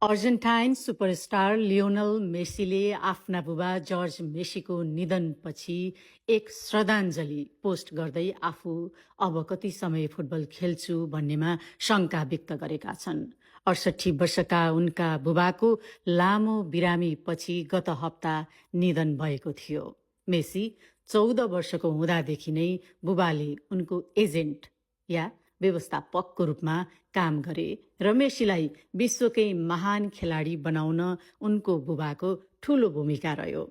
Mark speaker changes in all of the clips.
Speaker 1: अर्जेन्टाइन superstar Lionel मेसीले आफ्ना बुबा George मेसीको निधनपछि एक श्रद्धाञ्जली पोस्ट गर्दै आफू अब कति समय फुटबल खेल्छु भन्नेमा शंका व्यक्त गरेका छन्। 68 वर्षका उनका बुबाको लामो बिरामीपछि गत हप्ता निधन भएको थियो। मेसी 14 वर्षको हुँदादेखि नै बुबाले उनको एजेन्ट या व्यवस्थापकको रूपमा काम गरे र मेसीलाई विश्वकै महान खेलाडी बनाउन उनको बुबाको ठूलो भूमिका रह्यो।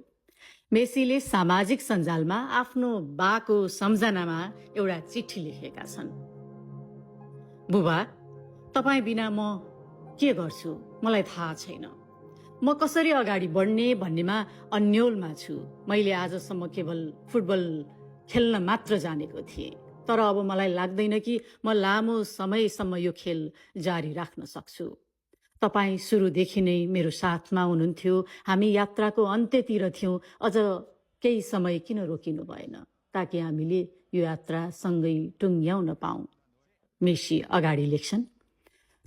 Speaker 1: मेसीले सामाजिक सञ्जालमा आफ्नो बाको सम्झनामा एउटा चिठी लेखेका छन्। बुबा, तपाईँ बिना म के गर्छु मलाई थाहा छैन। म कसरी अगाडि बढ्ने भन्नेमा अन्योलमा छु। मैले आजसम्म केवल फुटबल खेल्न मात्र जानेको थिएँ, तर अब मलाई लाग्दैन कि म लामो समयसम्म यो खेल जारी राख्न सक्छु। तपाईँ सुरुदेखि नै मेरो साथमा हुनुहुन्थ्यो। हामी यात्राको अन्त्यतिर थियौं। अझ केही समय किन रोकिनु भएन ताकि हामीले यो यात्रा सँगै टुङ्ग्याउन पाऊँ। मेसी अगाडि लेख्छन्,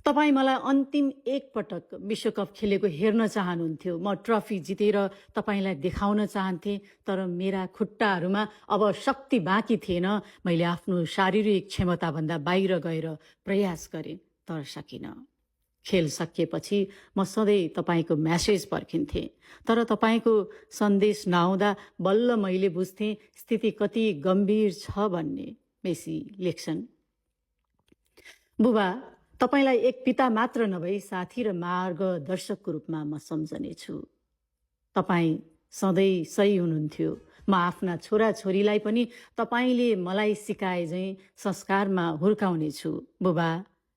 Speaker 1: तपाईँ मलाई अन्तिम एक पटक विश्वकप खेलेको हेर्न चाहनुहुन्थ्यो। म ट्रफी जितेर तपाईँलाई देखाउन चाहन्थे, तर मेरा खुट्टाहरूमा अब शक्ति बाँकी थिएन। मैले आफ्नो शारीरिक क्षमताभन्दा बाहिर गएर प्रयास गरेँ, तर सकिन। खेल सकिएपछि म सधैँ तपाईँको म्यासेज पर्खिन्थेँ, तर तपाईँको सन्देश नआउँदा बल्ल मैले बुझ्थेँ स्थिति कति गम्भीर छ भन्ने। मेसी लेख्छन्, बुबा, तपाईलाई एक पिता मात्र नभई साथी र मार्गदर्शकको रूपमा म सम्झनेछु। तपाईँ सधैँ सही हुनुहुन्थ्यो। म आफ्ना छोराछोरीलाई पनि तपाईँले मलाई सिकाए झैं संस्कारमा हुर्काउनेछु। बुबा,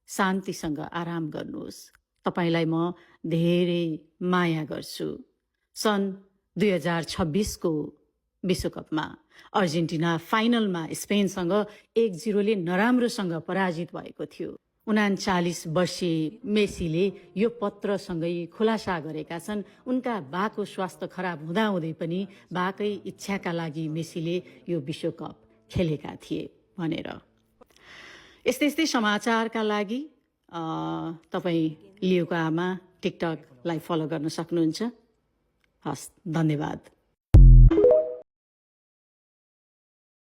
Speaker 1: शान्तिसँग आराम गर्नुहोस्। तपाईलाई म धेरै माया गर्छु। सन् 2026 को विश्वकपमा अर्जेन्टिना फाइनलमा स्पेनसँग 1-0 नराम्रोसँग पराजित भएको थियो। 39 वर्षीय मेसीले यो पत्रसँगै खुलासा गरेका छन् उनका बाको स्वास्थ्य खराब हुँदाहुँदै पनि बाकै इच्छाका लागि मेसीले यो विश्वकप खेलेका थिए भनेर। यस्तै यस्तै समाचारका लागि तपाईँ लियोको आमा टिकटकलाई फलो गर्न सक्नुहुन्छ। हस्, धन्यवाद।